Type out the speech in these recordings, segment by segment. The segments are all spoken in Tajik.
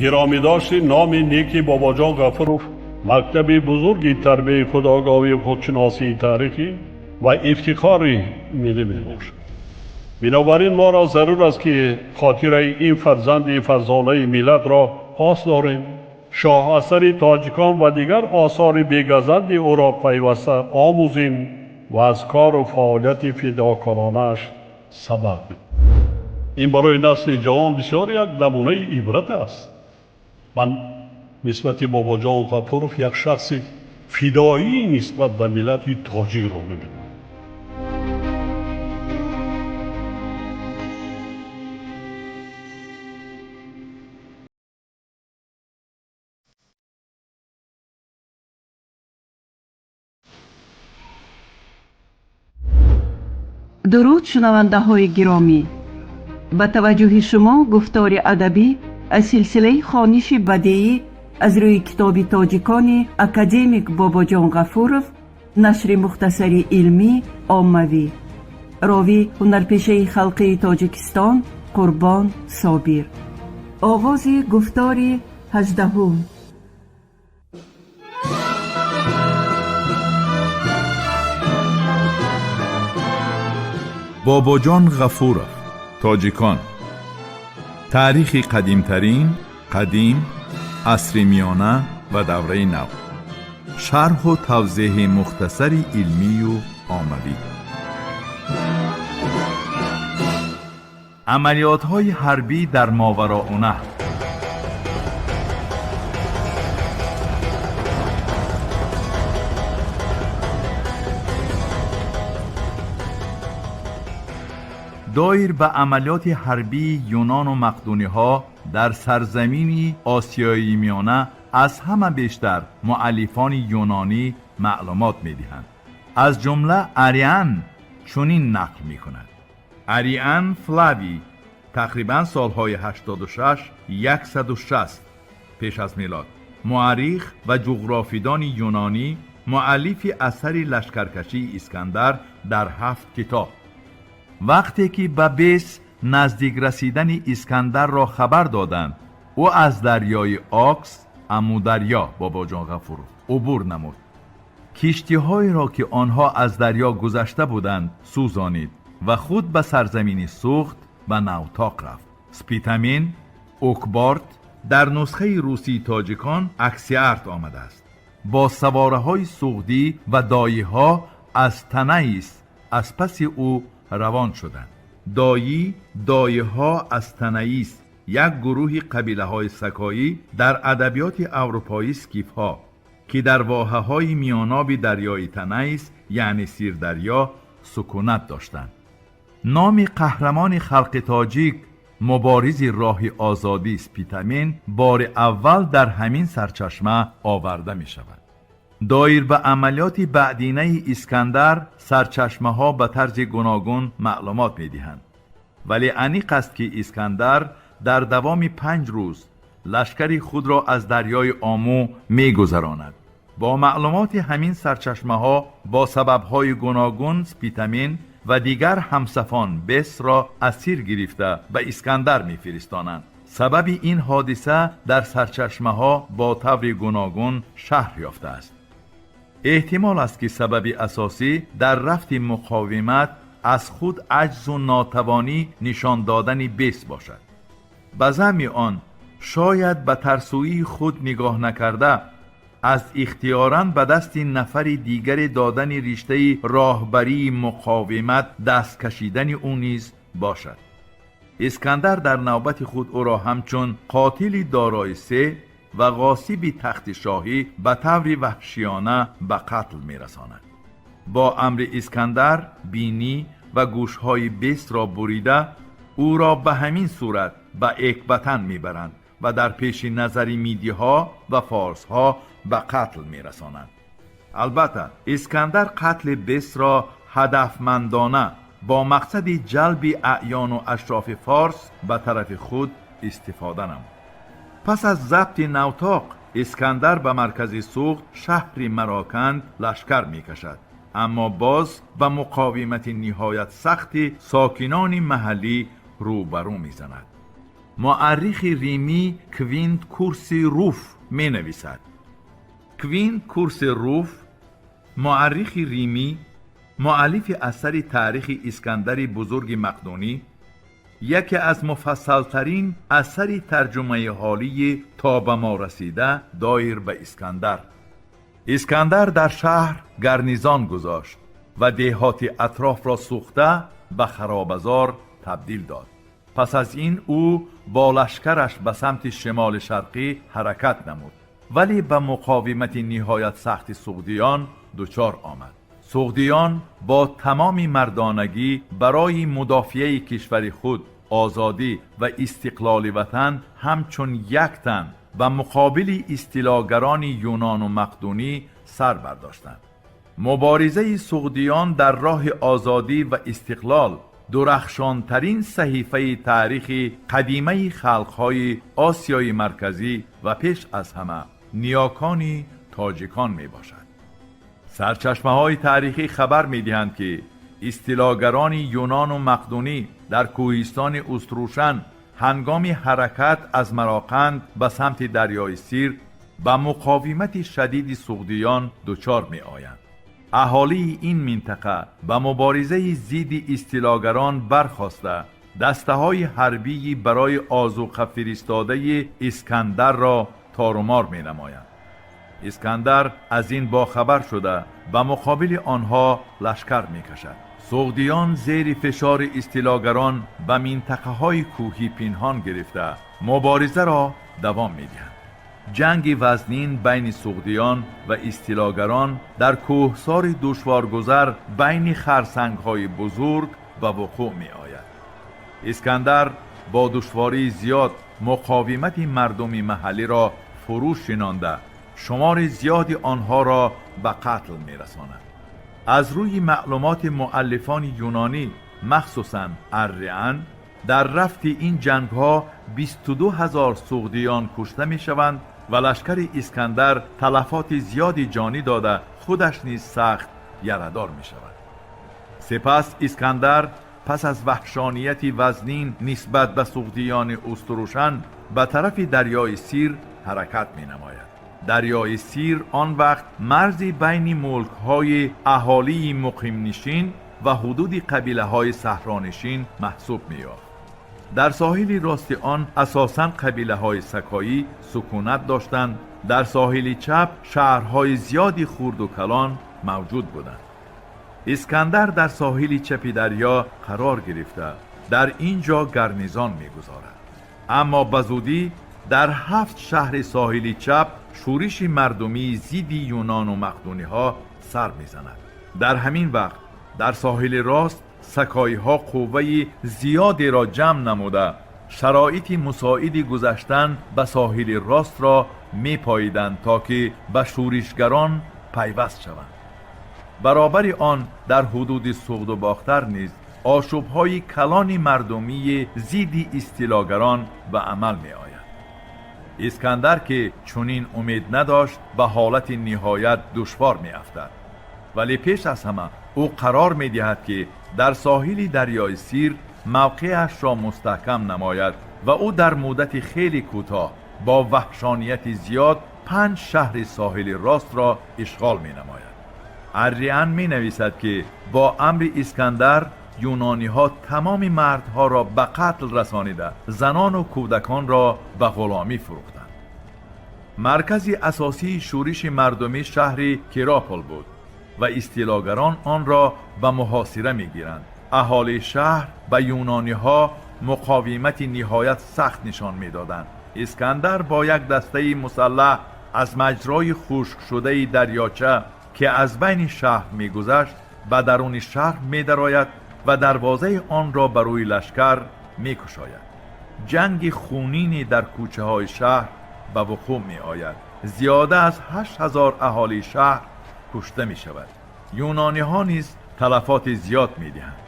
Гиромӣ дошти номи неки Бобоҷон Ғафуров мактаби бузурги тарбияи худогоҳӣ, худшиносии таърихӣ ва ифтихори миллӣ мебошад. Бинобар ин моро зарур аст, ки хотираи ин фарзанди фарзонаи миллатро пос дорем, шоҳасари тоҷикон ва дигар осори бегазанди ӯро пайваста омӯзем ва аз кору фаъолияти фидокоронааш сабақ. Ин барои насли ҷавон бисёр як намунаи ибрат аст. Ман нисбати Бобоҷон Ғафуров як шахси фидоӣ нисбат ба миллати тоҷикро мебинам. Дуруд, шунавандаҳои гиромӣ! Ба таваҷҷӯҳи шумо гуфтори адабӣ аз силсилаи хониши бадеӣ аз рӯи китоби тоҷикони академик Бобоҷон Ғафуров, нашри мухтасари илмӣ оммавӣ. Ровӣ ҳунарпешаи халқии Тоҷикистон Қурбон Собир. Оғози гуфтори 18-ум. Бобоҷон Ғафуров, тоҷикон. Таърихи қадимтарин, қадим, асри миёна ва давраи нав. Шарҳу тавзеҳи мухтасари илмию оммавӣ. Амалиётҳои ҳарбӣ дар Мовароуннаҳр. Доир ба амалиёти ҳарбии юнону мақдуниҳо дар сарзамини Осиёи Миёна аз ҳама бештар муаллифони юнонӣ маълумот медиҳанд. Аз ҷумла Ариан чунин нақл мекунад. Ариан Флавий тақрибан солҳои 86 160 пеш аз милод, муаррих ва ҷуғрофидони юнонӣ, муаллифи асари лашкаркашии Искандар дар 7 китоб. Вақте ки ба Бес наздик расидани Искандарро хабар доданд, ӯ аз дарёи Окс, Амударё, Бобоҷон Ғафуров, убур намуд. Киштиҳоеро, ки онҳо аз дарё гузашта буданд, сӯзонид ва худ ба сарзамини Суғд ба Навтоқ рафт. Спитамин, Укборт дар нусхаи русии тоҷикон Аксиарт омадааст. Бо савораҳои суғдӣ ва доиҳо аз Танаис аз паси ӯ равон шуданд. Доӣ, доиҳо аз Танаис як гурӯҳи қабилаҳои сакоӣ, дар адабиёти аврупоӣ скифҳо, ки дар воҳаҳои миёноби дарёи Танаис, яъне Сирдарё, сукунат доштанд. Номи қаҳрамони халқи тоҷик, муборизи роҳи озодӣ Спитамен бори аввал дар ҳамин сарчашма оварда мешавад. Доир ба амалиёти баъдинаи Искандар сарчашмаҳо ба тарзи гуногун маълумот медиҳанд, вале аниқ аст, ки Искандар дар давоми 5 рӯз лашкари худро аз дарёи Омӯ мегузаронад. Бо маълумоти ҳамин сарчашмаҳо бо сабабҳои гуногун Спитамен ва дигар ҳамсафон Бесро асир гирифта ба Искандар мефиристонанд. Сабаби ин ҳодиса дар сарчашмаҳо бо таври гуногун шарҳ ёфтааст. Эҳтимол аст, ки сабаби асосӣ дар рафти муқовимат аз худ аҷзу нотавонӣ нишон додани Бес бошад. Ба заъми он шояд ба тарсӯии худ нигоҳ накарда, аз ихтиёран ба дасти нафари дигаре додани риштаи роҳбарии муқовимат даст кашидани ӯ низ бошад. Искандар дар навбати худ ӯро ҳамчун қотили дорои се ва ғосиби тахти шоҳӣ ба таври ваҳшиёна ба қатл мерасонад. Бо амри Искандар бинӣ ва гӯшҳои Бесро бурида, ӯро ба ҳамин сурат ба Экбатан мебаранд ва дар пеши назари мидиҳо ва форсҳо ба қатл мерасонанд. Албатта, Искандар қатли Бесро ҳадафмандона бо мақсади ҷалби аъёну ашрофи форс ба тарафи худ истифода намуд. Пас аз забти Навтоқ Искандар ба маркази Суғд, шаҳри Мароканд, лашкар мекашад, аммо боз ба муқовимати ниҳоят сахти сокинони маҳаллӣ рӯбарӯ мезанад. Муаррихи римӣ Квинт Курси Руф менависад. Квинт Курси Руф, муаррихи римӣ, муаллифи асари Таърихи Искандари Бузурги Мақдунӣ, яке аз муфассалтарин асари тарҷумаи ҳолии то ба мо расида доир ба Искандар. Искандар дар шаҳр гарнизон гузошт ва деҳоти атрофро сӯхта, ба харобазор табдил дод. Пас аз ин ӯ бо лашкараш ба самти шимоли шарқӣ ҳаракат намуд, вале ба муқовимати ниҳоят сахти суғдиён дучор омад. Суғдиён бо тамоми мардонагӣ барои мудофиаи кишвари худ, озодӣ ва истиқлоли ватан ҳамчун як тан ба муқобили истилогарони юнону мақдунӣ сар бардоштанд. Муборизаи суғдиён дар роҳи озодӣ ва истиқлол дурахшонтарин саҳифаи таърихи қадимаи халқҳои Осиёи Марказӣ ва пеш аз ҳама ниёкони тоҷикон мебошад. Сарчашмаҳои таърихӣ хабар медиҳанд, ки истилогарони юнону мақдунӣ дар кӯҳистони Уструшан ҳангоми ҳаракат аз Мароқанд ба самти дарёи Сир ба муқовимати шадиди суғдиён дучор меоянд. Аҳолии ин минтақа ба муборизаи зидди истилогарон бархоста, дастаҳои ҳарбии барои озуқа фиристодаи Искандарро торумор менамоянд. Искандар аз ин бохабар шуда, ба муқобили онҳо лашкар мекашад. Суғдиён зери фишори истилогарон ба минтақаҳои кӯҳӣ пинҳон гирифта, муборизаро давом медиҳанд. Ҷанги вазнин байни суғдиён ва истилогарон дар кӯҳсори душворгузар байни харсангҳои бузург ба вуқӯъ меояд. Искандар бо душвории зиёд муқовимати мардуми маҳаллиро фурӯ шинонда, шумори зиёди онҳоро ба қатл мерасонад. Аз рӯи маълумоти муаллифони юнонӣ, махсусан Арриан, дар рафти ин ҷангҳо 22 000 суғдиён кушта мешаванд ва лашкари Искандар талафоти зиёди ҷонӣ дода, худаш низ сахт ярадор мешавад. Сипас Искандар пас аз ваҳшонияти вазнин нисбат ба суғдиёни Устурушан ба тарафи дарёи Сир ҳаракат менамояд. Дарёи Сир он вақт марзи байни мулкҳои аҳолии муқимнишин ва ҳудуди қабилаҳои саҳронишин маҳсуб меёфт. Дар соҳили рости он асосан қабилаҳои сакоӣ сукунат доштанд, дар соҳили чап шаҳрҳои зиёди хурду калон мавҷуд буданд. Искандар дар соҳили чапи дарё қарор гирифта, дар ин ҷо гарнизон мегузорад. Аммо ба зудӣ дар ҳафт шаҳри соҳили чап шӯриши мардумии зидди юнону мақдуниҳо сар мезанад. Дар ҳамин вақт дар соҳили рост сакоиҳо қувваи зиёдеро ҷамъ намуда, шароити мусоиди гузаштан ба соҳили ростро мепоиданд, то ки ба шӯришгарон пайваст шаванд. Баробари он дар ҳудуди Суғду Бохтар низ ошӯбҳои калони мардумии зидди истилогарон ба амал меояд. Искандар, ки чунин умед надошт, ба ҳолати ниҳоят душвор меафтад. Вале пеш аз ҳама ӯ қарор медиҳад, ки дар соҳили дарёи Сир мавқеашро мустаҳкам намояд ва ӯ дар муддати хеле кӯтоҳ бо ваҳшонияти зиёд панҷ шаҳри соҳили ростро ишғол менамояд. Арриан менависад, ки бо амри Искандар юнониҳо тамоми мардҳоро ба қатл расонида, занону кӯдаконро ба ғуломӣ фурӯхтанд. Маркази асосии шӯриши мардумӣ шаҳри Киропол буд ва истилогарон онро ба муҳосира мегиранд. Аҳолии шаҳр ба юнониҳо муқовимати ниҳоят сахт нишон медоданд. Искандар бо як дастаи мусаллаҳ аз маҷрои хушкшудаи дарёча, ки аз байни шаҳр мегузашт, ба даруни шаҳр медарояд ва дарвозаи онро ба рӯи лашкар мекушояд. Ҷанги хунине дар кӯчаҳои шаҳр ба вуқӯъ меояд. Зиёда аз 8000 аҳолии шаҳр кушта мешавад. Юнониҳо низ талафоти зиёд медиҳанд.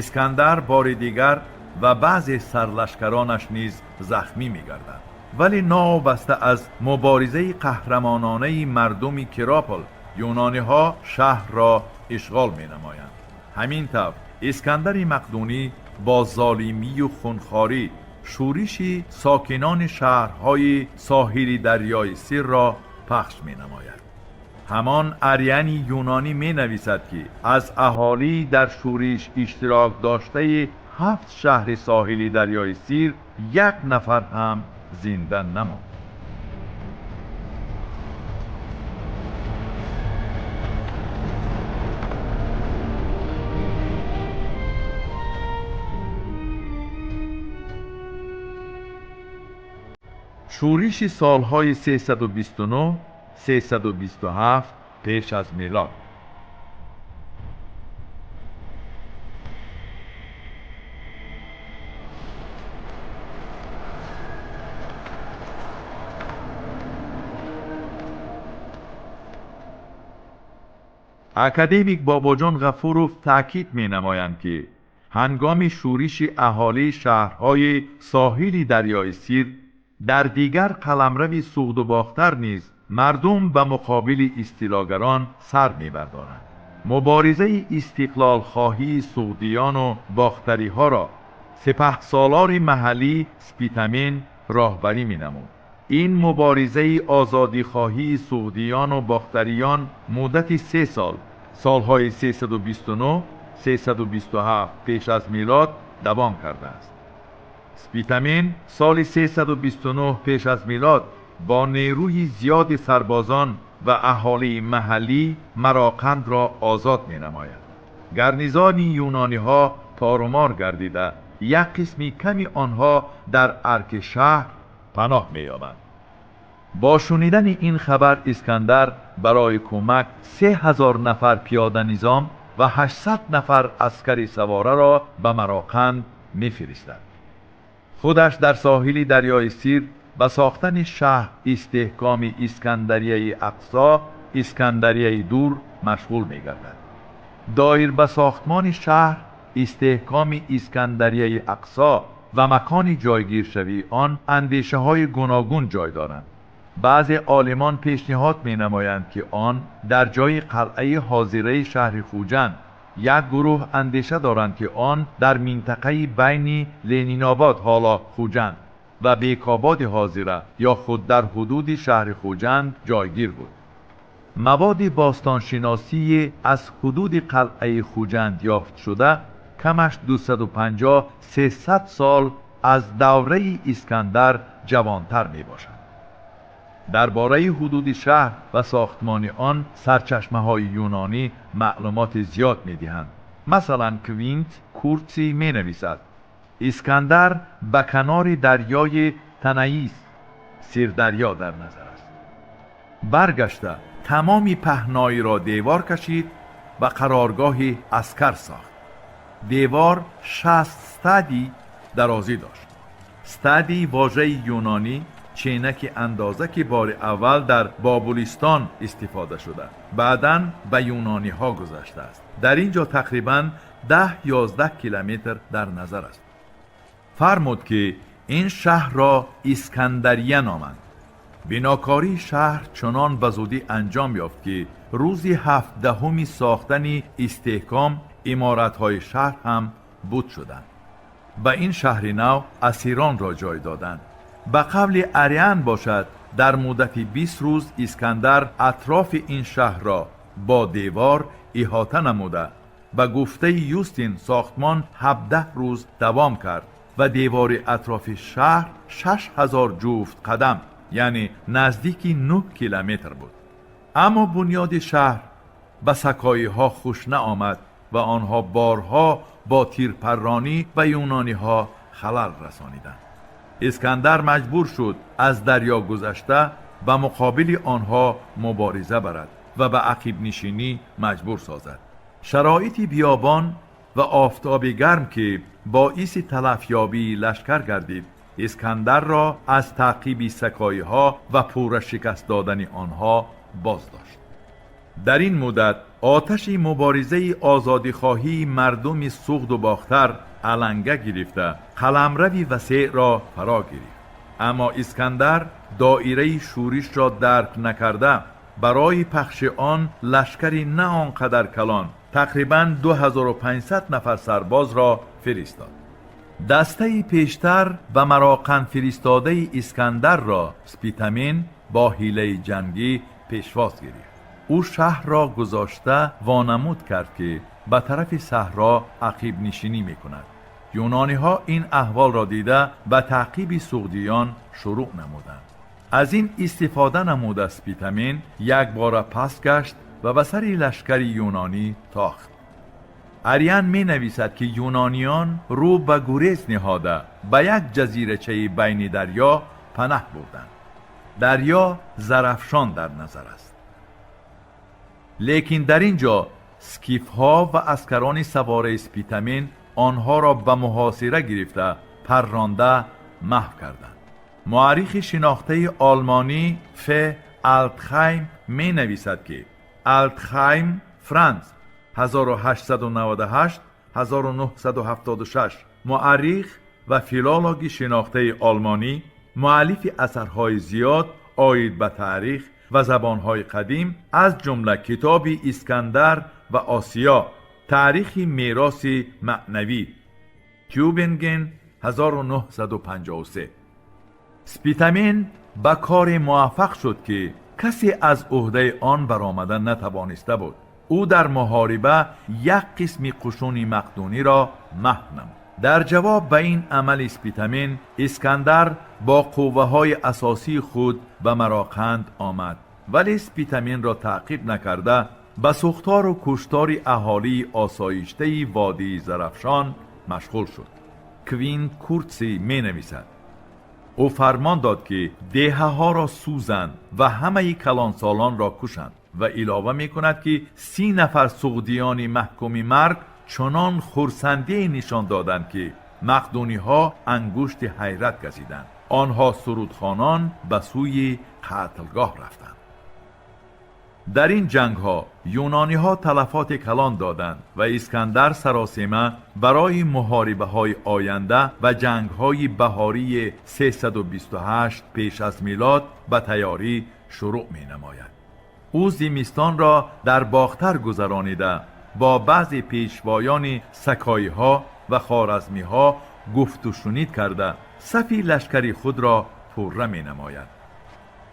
Искандар бори дигар ва баъзе сарлашкаронаш низ захмӣ мегарданд. Вале новобаста аз муборизаи қаҳрамононаи мардуми Киропол, юнониҳо шаҳрро ишғол менамоянд. Ҳамин тавр, Искандари Мақдунӣ бо золимию хунхорӣ Шӯриши сокинони шаҳрҳои соҳили дарёи Сирро пахш менамояд. Ҳамон Ариани юнонӣ менависад, ки аз аҳолӣ дар шӯриш иштирок доштаи ҳафт шаҳри соҳили дарёи Сир як нафар ҳам зинда намонд. Шӯриши солҳои 329 327 пеш аз милод. Академик Бобоҷон Ғафуров таъкид менамоянд, ки ҳангоми шӯриши аҳолии шаҳрҳои соҳили дарёи Сир дар дигар қаламрави Суғду Бохтар низ мардум ба муқобили истилогарон сар мебардоранд. Муборизаи истиқлолхоҳии суғдиёну бохтариҳоро сипаҳсолори маҳаллӣ Спитамен роҳбарӣ менамуд. Ин муборизаи озодихоҳии суғдиёну бохтариён муддати 3 сол, солҳои 329 327 пеш аз милод давом кардааст. Спитамен соли 329 пеш аз милод бо нерӯи зиёди сарбозон ва аҳолии маҳаллӣ Мароқандро озод менамояд. Гарнизони юнониҳо торумор гардида, як қисми ками онҳо дар арки шаҳр паноҳ меёбанд. Бо шунидани ин хабар Искандар барои кӯмак 3000 нафар пиёданизом ва 800 нафар аскари савораро ба Мароқанд мефиристад. Худаш дар соҳили дарёи Сир ба сохтани шаҳр истеҳкоми Искандарияи Ақсо, Искандарияи Дур машғул мегардад. Доир ба сохтмони шаҳр истеҳкоми Искандарияи Ақсо ва макони ҷойгиршавии он андешаҳои гуногун ҷой доранд. Баъзе олимон пешниҳод менамоянд, ки он дар ҷои қалъаи ҳозираи шаҳри Хуҷанд. Як гурӯҳ андеша доранд, ки он дар минтақаи байни Ленинобод, ҳоло Хуҷанд, ва Бекободи ҳозира ё худ дар ҳудуди шаҳри Хуҷанд ҷойгир буд. Маводи бостоншиносии аз ҳудуди қалъаи Хуҷанд ёфтшуда камаш 250 300 сол аз давраи Искандар ҷавонтар мебошад. Дар бораи ҳудуди шаҳр ва сохтмони он сарчашмаҳои юнонӣ маълумоти зиёд медиҳанд. Масалан, Квинт Куртсий менависад: Искандар ба канори дарёи Танаис, Сирдарё дар назар аст, баргашта тамоми паҳноиро девор кашид ва қароргоҳи аскар сохт. Девор 60 стадий дарозӣ дошт. Стадий вожаи юнонӣ ченаки андоза, ки бори аввал дар Бобулистон истифода шуда, баъдан ба юнониҳо гузаштааст. Дар ин ҷо тақрибан 10-11 километр дар назар аст. Фармуд, ки ин шаҳрро Искандария номанд. Бинокории шаҳр чунон ба зудӣ анҷом ёфт, ки рӯзи ҳафтдаҳуми сохтани истеҳком иморатҳои шаҳр ҳам буд шуданд. Ба ин шаҳри нав асиронро ҷой доданд. Ба қавли Ариан бошад, дар муддати 20 рӯз Искандар атрофи ин шаҳрро бо девор иҳота намуда. Ба гуфтаи Юстин, сохтмон 17 рӯз давом кард ва девори атрофи шаҳр 6000 ҷуфт қадам, яъне наздики 9 километр буд. Аммо бунёди шаҳр ба сакоиҳо хуш наомад ва онҳо борҳо бо тирпарронӣ ба юнониҳо халал расониданд. Искандар маҷбур шуд аз дарё гузашта ба муқобили онҳо мубориза барад ва ба ақибнишинӣ маҷбур созад. Шароити биёбон ва офтоби гарм, ки боиси талафёбии лашкар гардид, Искандарро аз таъқиби сакоиҳо ва пурра шикаст додани онҳо боз дошт. Дар ин муддат оташи муборизаи озодихоҳии мардуми Суғду Бохтар аланга гирифта, қаламрави васеъро фаро гирифт. Аммо Искандар доираи шӯришро дарк накарда, барои пахши он лашкари на он қадар калон, тақрибан 2500 нафар сарбозро фиристод. Дастаи пештар ба Мароқанд фиристодаи Искандарро Спитамен бо ҳилаи ҷангӣ пешвоз гирифт. Ӯ шаҳрро гузошта вонамуд кард, ки ба тарафи саҳро ақибнишинӣ мекунад. Юнониҳо ин аҳволро дида ба таъқиби суғдиён шурӯъ намуданд. Аз ин истифода намуда Спитамен якбора пас гашт ва ба сари лашкари юнонӣ тохт. Ариан менависад, ки юнониён рӯ ба гурез ниҳода ба як ҷазирачаи байни дарё панаҳ бурданд. Дарё Зарафшон дар назар аст. Лекин дар ин ҷо скифҳо ва аскарони савораи Спитамен онҳоро ба муҳосира гирифта, парронда маҳв карданд. Муаррихи шинохтаи олмонӣ Ф. Алтхайм менависад, ки Алтхайм Франц, 1898-1976, муаррих ва филологи шинохтаи олмонӣ, муаллифи асарҳои зиёд оид ба таърих ва забонҳои қадим, аз ҷумла китоби «Искандар ва Осиё: таърихи мероси маънавӣ», Тюбинген, 1953. Спитамен ба коре муваффақ шуд, ки касе аз ӯҳдаи он баромада натавониста буд. Ӯ дар муҳориба як қисми қушуни мақдуниро маҳв намуд. Дар ҷавоб ба ин амали Спитамен Искандар бо қувваҳои асосии худ ба Мароқанд омад, вале Спитаменро таъқиб накарда, ба сӯхтору куштори аҳолии осоиштаи водии Зарафшон машғул шуд. Квин Куртси менависад: ӯ фармон дод, ки деҳаҳоро сӯзанд ва ҳамаи калонсолонро кушанд, ва илова мекунад, ки 30 нафар суғдиёни маҳкуми марг чунон хурсандие нишон доданд, ки мақдуниҳо ангушти ҳайрат газиданд. Онҳо сурудхонон ба сӯи қатлгоҳ рафтанд. Дар ин ҷангҳо юнониҳо талафоти калон доданд ва Искандар саросема барои муҳорибаҳои оянда ва ҷангҳои баҳории 328 пеш аз милод ба тайёрӣ шурӯъ менамояд. Ӯ зимистонро дар Бохтар гузаронида, бо баъзе пешвоёни сакоиҳо ва хоразмиҳо гуфту шунид карда, сафи лашкари худро пурра менамояд.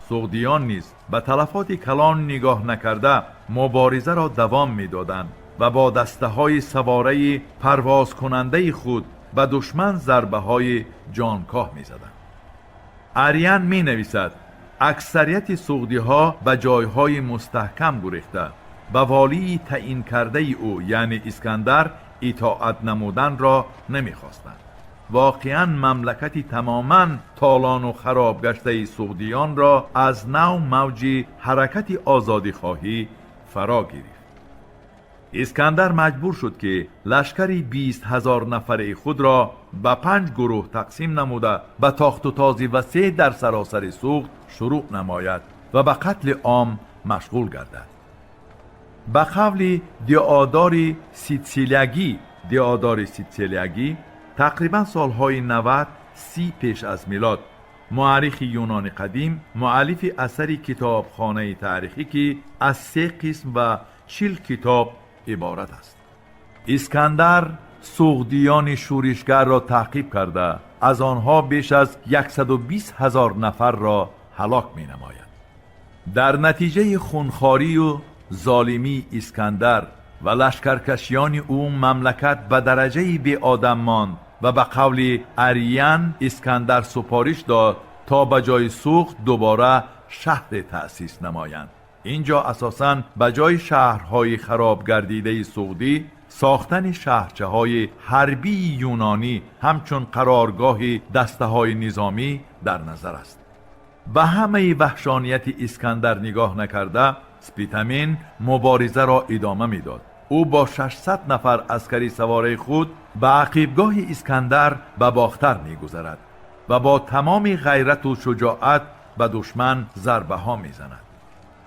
Суғдиён низ ба талафоти калон нигоҳ накарда, муборизаро давом медоданд ва бо дастаҳои савораи парвозкунандаи худ ба душман зарбаҳои ҷонкоҳ мезаданд. Ариан менависад: аксарияти суғдиҳо ба ҷойҳои мустаҳкам гурехта, ба волии таъин кардаи ӯ, яъне Искандар, итоат намуданро намехостанд. Воқеан мамлакати тамоман толону хароб гаштаи суғдиёнро аз нав мавҷи ҳаракати озодихоҳӣ фаро гирифт. Искандар маҷбур шуд, ки лашкари 20 000 нафараи худро ба панҷ гурӯҳ тақсим намуда, ба тохтутози васеъ дар саросари Суғд шурӯъ намояд ва ба қатли ом машғул гардад. Ба қавли Диодори Ситсилиягӣ, Диодори Ситсилиягӣ, тақрибан солҳои 90-30 пеш аз милод, муаррихи юнони қадим, муаллифи асари «Китобхонаи таърихӣ», ки аз се қисм ва 40 китоб иборат аст, Искандар суғдиёни шӯришгарро таъқиб карда, аз онҳо беш аз 120 ҳазор нафарро ҳалок менамояд. Дар натиҷаи хунхорию золимии Искандар ва лашкаркашиёни ӯ мамлакат ба дараҷаи беодам монд ва ба қавли Ариян Искандар супориш дод, то ба ҷои Суғд дубора шаҳре таъсис намоянд. Ин ҷо асосан ба ҷои шаҳрҳои харобгардидаи суғдӣ сохтани шаҳрчаҳои ҳарбии юнонӣ ҳамчун қароргоҳи дастаҳои низомӣ дар назар аст. Ба ҳамаи ваҳшонияти Искандар нигоҳ накарда, Спитамен муборизаро идома медод. Ӯ бо 600 нафар аскари савораи худ ба ақибгоҳи Искандар ба Бохтар мегузарад ва бо тамоми ғайрату шуҷоат ба душман зарбаҳо мезанад.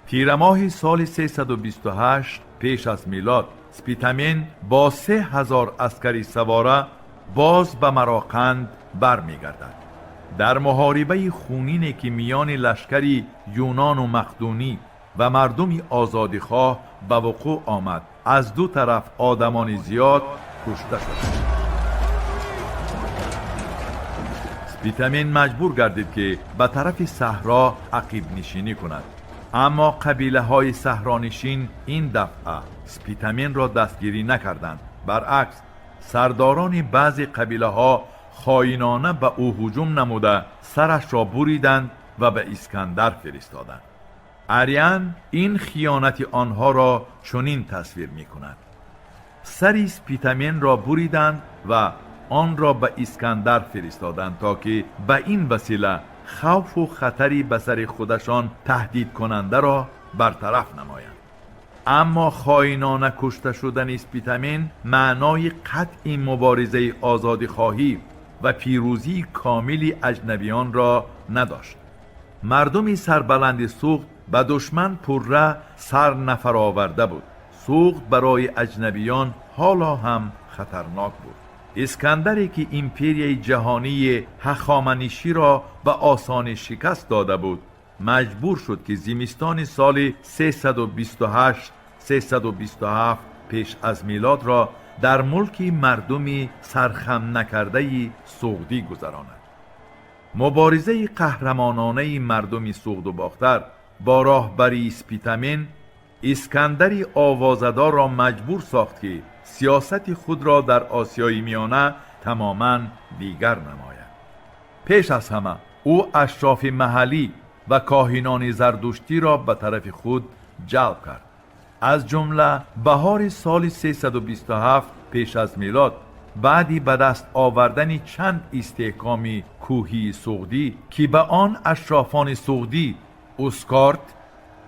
Тирамоҳи соли 328 пеш аз милод Спитамен бо 3000 аскари савора боз ба Мароқанд бармегардад. Дар муҳорибаи хунине, ки миёни лашкари юнону мақдунӣ ва мардуми озодихоҳ ба вуқӯъ омад, аз ду тараф одамони зиёд кушта шуданд. Спитамен маҷбур гардид, ки ба тарафи саҳро ақибнишинӣ кунад. Аммо қабилаҳои саҳронишин ин дафъа Спитаменро дастгирӣ накарданд. Баръакс, сардорони баъзе қабилаҳо хоинона ба ӯ ҳуҷум намуда, сарашро буриданд ва ба Искандар фиристоданд. Ариан ин хиёнати онҳоро чунин тасвир мекунад: сари Спитаменро буриданд ва онро ба Искандар фиристоданд, то ки ба ин васила хавфу хатари ба сари худашон таҳдидкунандаро бартараф намоянд. Аммо хоинона кушта шудани Спитамен маънои қатъи муборизаи озодихоҳӣ ва пирӯзии комили аҷнабиёнро надошт. Мардуми сарбаланди Суғд ба душман пурра сар нафароварда буд. Суғд барои аҷнабиён ҳоло ҳам хатарнок буд. Искандаре, ки империяи ҷаҳонии Ҳахоманиширо ба осонӣ шикаст дода буд, маҷбур шуд, ки зимистони соли 328 327 пеш аз милодро дар мулки мардуми сархам накардаи суғдӣ гузаронад. Муборизаи қаҳрамононаи мардуми Суғду Бохтар бо роҳбарии Спитамен Искандари овозадорро маҷбур сохт, ки сиёсати худро дар Осиёи Миёна тамоман дигар намояд. Пеш аз ҳама ӯ ашрофи маҳаллӣ ва коҳинони зардуштиро ба тарафи худ ҷалб кард. Аз ҷумла баҳори соли 327 пеш аз милод, баъди ба даст овардани чанд истеҳкоми кӯҳии суғдӣ, ки ба он ашрофони суғдӣ Ускорт,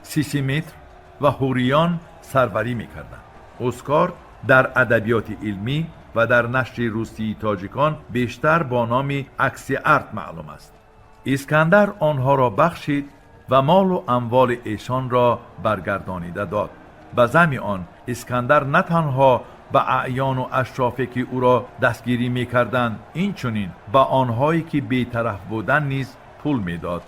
Сисиметр ва ҳуриён сарварӣ мекарданд. Ускорт дар адабиёти илмӣ ва дар нашри русии тоҷикон бештар бо номи Аксиарт маълум аст. Искандар онҳоро бахшид ва молу амволи эшонро баргардонида дод. Ба заъми он, Искандар на танҳо ба аъёну ашрофе, ки ӯро дастгирӣ мекарданд, инчунин ба онҳое, ки бетараф буданд низ пул медод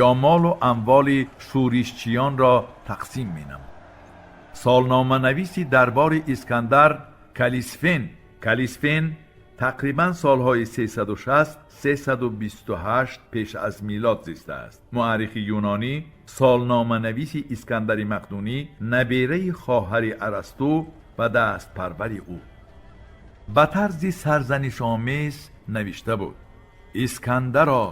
ё молу амволи шӯришчиёнро тақсим менамуд. Солноманависи дарбори Искандар Калисфен, Калисфен тақрибан солҳои 360 328 пеш аз милод зистааст, муаррихи юнонӣ, солноманависи Искандари Мақдунӣ, набераи хоҳари Арасту ва дастпарвари ӯ, ба тарзи сарзанишомез навишта буд: «Искандаро,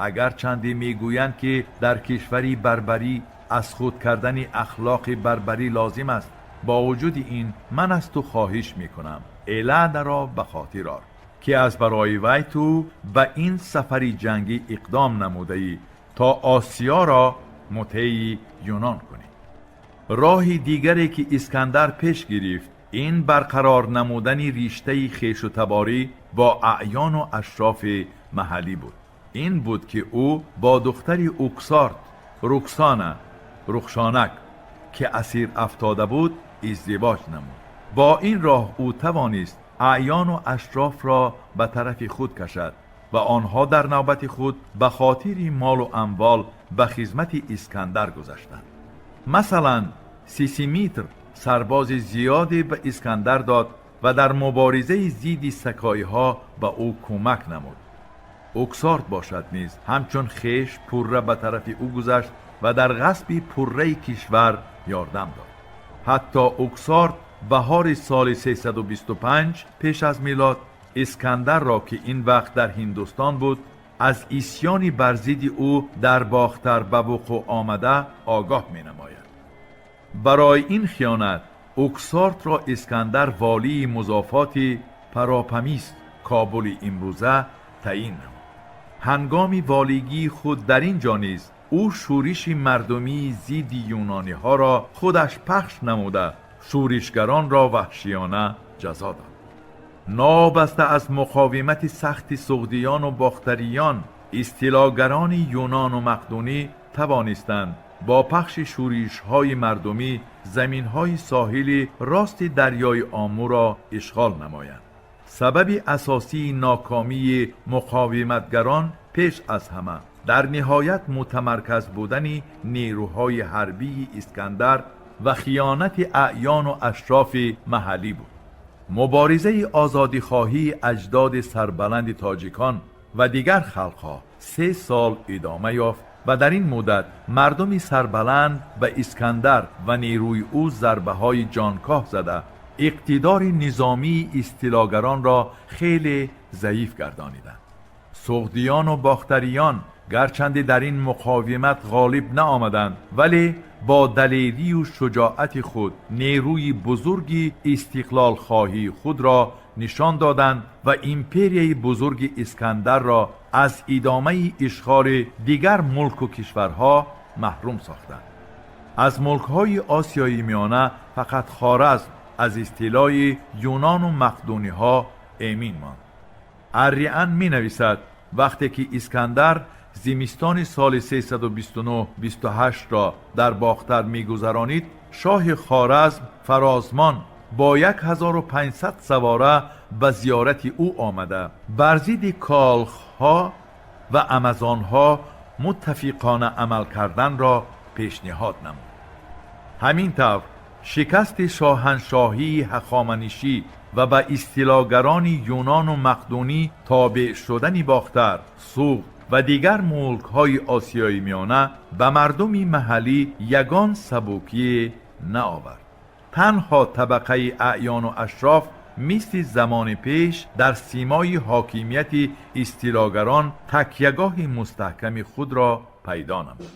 агарчанде мегӯянд, ки дар кишвари барбарӣ аз худ кардани ахлоқи барбарӣ лозим аст, бо вуҷуди ин ман аз ту хоҳиш мекунам, Элладаро ба хотир ор, ки аз барои вай ту ба ин сафари ҷангӣ иқдом намудаӣ, то Осиёро мутеи Юнон кунӣ». Роҳи дигаре, ки Искандар пеш гирифт, ин барқарор намудани риштаи хешу таборӣ бо аъёну ашрофи маҳаллӣ буд. Ин буд, ки ӯ бо духтари Уксорт Руксона, Рухшонак, ки асир афтода буд, издивоҷ намуд. Бо ин роҳ ӯ тавонист аъёну ашрофро ба тарафи худ кашад ва онҳо дар навбати худ ба хотири молу амвол ба хизмати Искандар гузаштанд. Масалан, Сисимитр сарбози зиёде ба Искандар дод ва дар муборизаи зидди сакоиҳо ба ӯ кӯмак намуд. Уксорт бошад низ ҳамчун хеш пурра ба тарафи ӯ гузашт ва дар ғасби пурраи кишвар ёрдам дод. Ҳатто Уксорт баҳори соли 325 пеш аз милод Искандарро, ки ин вақт дар Ҳиндустон буд, аз исьёни бар зидди ӯ дар Бохтар ба вуқӯъ омада огоҳ менамояд. Барои ин хиёнат Уксортро Искандар волии музофоти Паропамист, Кобули имрӯза, таъин намуд. Ҳангоми волигии худ дар ин ҷо низ ӯ шӯриши мардумии зидди юнониҳоро худаш пахш намуда, шӯришгаронро ваҳшиёна ҷазо дод. Нобаста аз муқовимати сахти суғдиёну бохтариён, истилогарони юнону мақдунӣ тавонистанд бо пахши шӯришҳои мардумӣ заминҳои соҳили рости дарёи Омӯро ишғол намоянд. Сабаби асосии нокомии муқовиматгарон пеш аз ҳама дар ниҳоят мутамарказ будани нерӯҳои ҳарбии Искандар ва хиёнати аъёну ашрофи маҳаллӣ буд. Муборизаи озодихоҳии аҷдоди сарбаланди тоҷикон ва дигар халқҳо 3 сол идома ёфт ва дар ин муддат мардуми сарбаланд ба Искандар ва нерӯи ӯ зарбаҳои ҷонкоҳ зада иқтидори низомии истилогаронро хеле заиф гардониданд. Суғдиёну бохтариён гарчанде дар ин муқовимат ғолиб наомаданд, вале бо далерию шуҷоати худ нерӯи бузурги истиқлолхоҳии худро нишон доданд ва империяи бузурги Искандарро аз идомаи ишғоли дигар мулку кишварҳо маҳрум сохтанд. Аз мулкҳои Осиёи Миёна фақат Хоразм аз истилои юнону мақдуниҳо эмин монд. Арриан менависад, вақте ки Искандар зимистони соли 329-28-ро дар Бохтар мегузаронид, шоҳи Хоразм Фарозмон бо 1500 савора ба зиёрати ӯ омада, бар зидди колхҳо ва амазонҳо муттафиқона амал карданро пешниҳод намуд. Ҳамин тавр шикасти шоҳаншоҳии ҳахоманишӣ ва ба истилогарони юнону мақдунӣ тобеъ шудани Бохтар, Суғд ва дигар мулкҳои Осиёи Миёна ба мардуми маҳаллӣ ягон сабукие наовард. Танҳо табақаи аъёну ашроф мисли замони пеш дар симои ҳокимияти истилогарон такягоҳи мустаҳками худро пайдо намуд.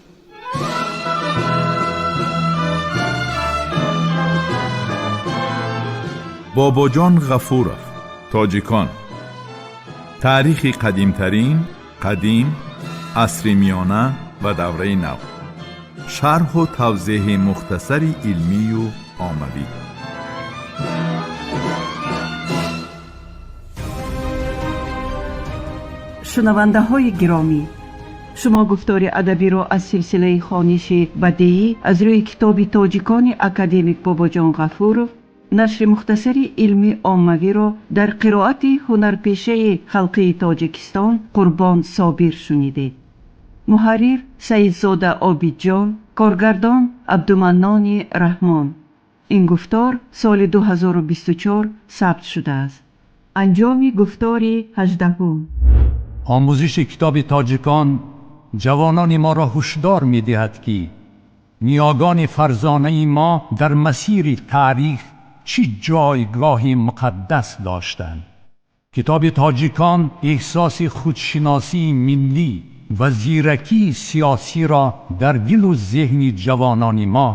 Бобоҷон Ғафуров. Тоҷикон. Таърихи қадимтарин, қадим, асри миёна ва давраи нав. Шарҳу тавзеҳи мухтасари илмию оммавӣ. Шунавандаҳои гиромӣ, шумо гуфтори адабиро аз силсилаи хониши бадеӣ аз рӯи китоби тоҷикони академик Бобоҷон Ғафуров, нашри мухтасари илмӣ оммавиро дар қироати ҳунарпешаи халқии Тоҷикистон Қурбон Собир шунидед. Муҳаррир Саидзода Обидҷон, коргардон Абдуманнони Раҳмон. Ин гуфтор соли 2024 сабт шудааст. Анҷоми гуфтори 18. Омӯзиши китоби тоҷикон ҷавонони моро ҳушдор медиҳад, ки ниёгони фарзонаи мо дар масири таърих чӣ ҷойгоҳи муқаддас доштанд. Китоби тоҷикон эҳсоси худшиносии миллӣ ва зиракии сиёсиро дар дилу зеҳни ҷавонони мо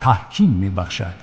таҳким мебахшад.